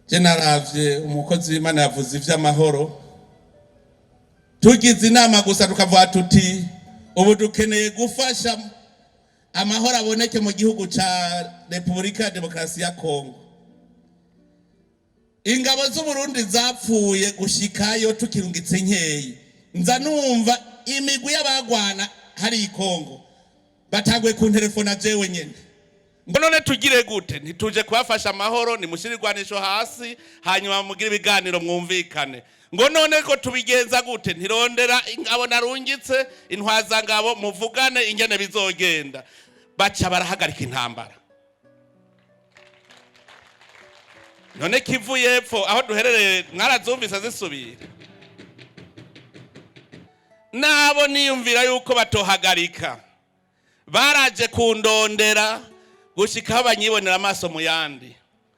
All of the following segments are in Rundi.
Je naravye umukozi w'Imana yavuze ivy'amahoro, tugize inama gusa tukavuga tuti ubu dukeneye gufasha amahoro aboneke mu gihugu ca Repubulika ya Demokarasi ya Kongo. Ingabo z'Uburundi zapfuye gushikayo tukirungitse nkeyi, nza numva imigwi y'abagwana hari i Kongo batanguye kunterefona jewe nyene ngo none tugire gute? Ntituje kubafasha amahoro, nimushyire irwanisho hasi hanyuma mugire ibiganiro mwumvikane. Ngo none ko tubigenza gute? Ntirondera ingabo narungitse intwazangabo muvugane ingene bizogenda. Baca barahagarika intambara. None Kivu y'Epfo aho duherereye mwarazumvise zisubira? Nabo niyumvira yuko batohagarika, baraje kundondera gushika aho banyibonera amaso mu yandi,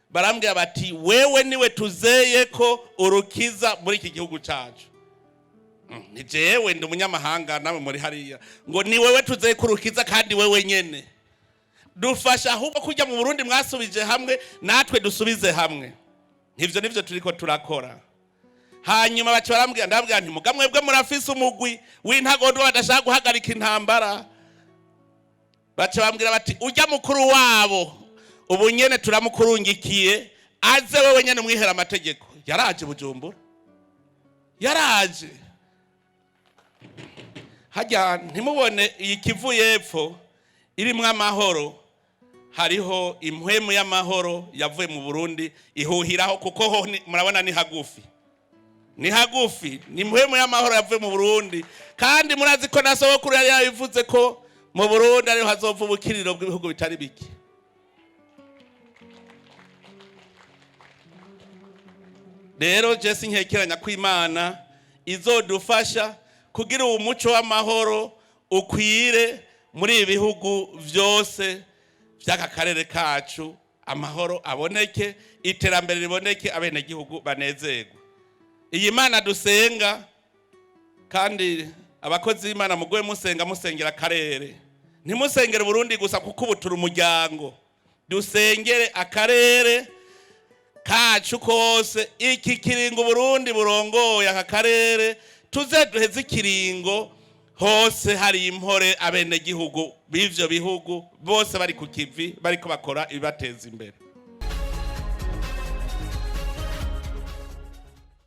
barambwira bati wewe niwe tuzeye ko urukiza muri iki gihugu cacu. Ni jewe ndi umunyamahanga nawe muri hariya, ngo ni wewe tuzeye ko urukiza kandi wewe nyene dufasha ahubwo kujya mu Burundi mwasubije hamwe natwe dusubize hamwe. Ivyo nivyo turiko turakora. Hanyuma baca barambwira, ndabwira nti muga mwebwe murafise umugwi w'intagondwa badashaka guhagarika intambara. Baca bambwira bati ujya mukuru wabo ubu nyene turamukurungikiye aze wewe nyene mwihera amategeko. Yaraje Bujumbura, yaraje hajya. Ntimubone iyi Kivu y'Epfo irimwo amahoro, hariho impwemu y'amahoro yavuye mu Burundi ihuhiraho, kuko ho murabona ni hagufi, ni hagufi, ni impwemu y'amahoro yavuye mu Burundi. Kandi murazi ko na sogokuru yari yabivuze ko mu Burundi ariho hazova ubukiriro bw'ibihugu bitari bike. Rero je sinkekeranya ko Imana izodufasha kugira uwo muco w'amahoro ukwire muri ibi bihugu vyose vy'aka karere kacu, amahoro aboneke, iterambere riboneke, abenegihugu banezerwe. Iyi Mana dusenga, kandi abakozi b'Imana muguwe musenga, musengera akarere, ntimusengere Burundi gusa, kuko ubu turi umuryango. Dusengere akarere kacu kose. Iki kiringo Burundi burongoye aka karere, tuze duheze ikiringo hose hari impore, abenegihugu b'ivyo bihugu bose bari ku kivi, bariko bakora ibibateza imbere.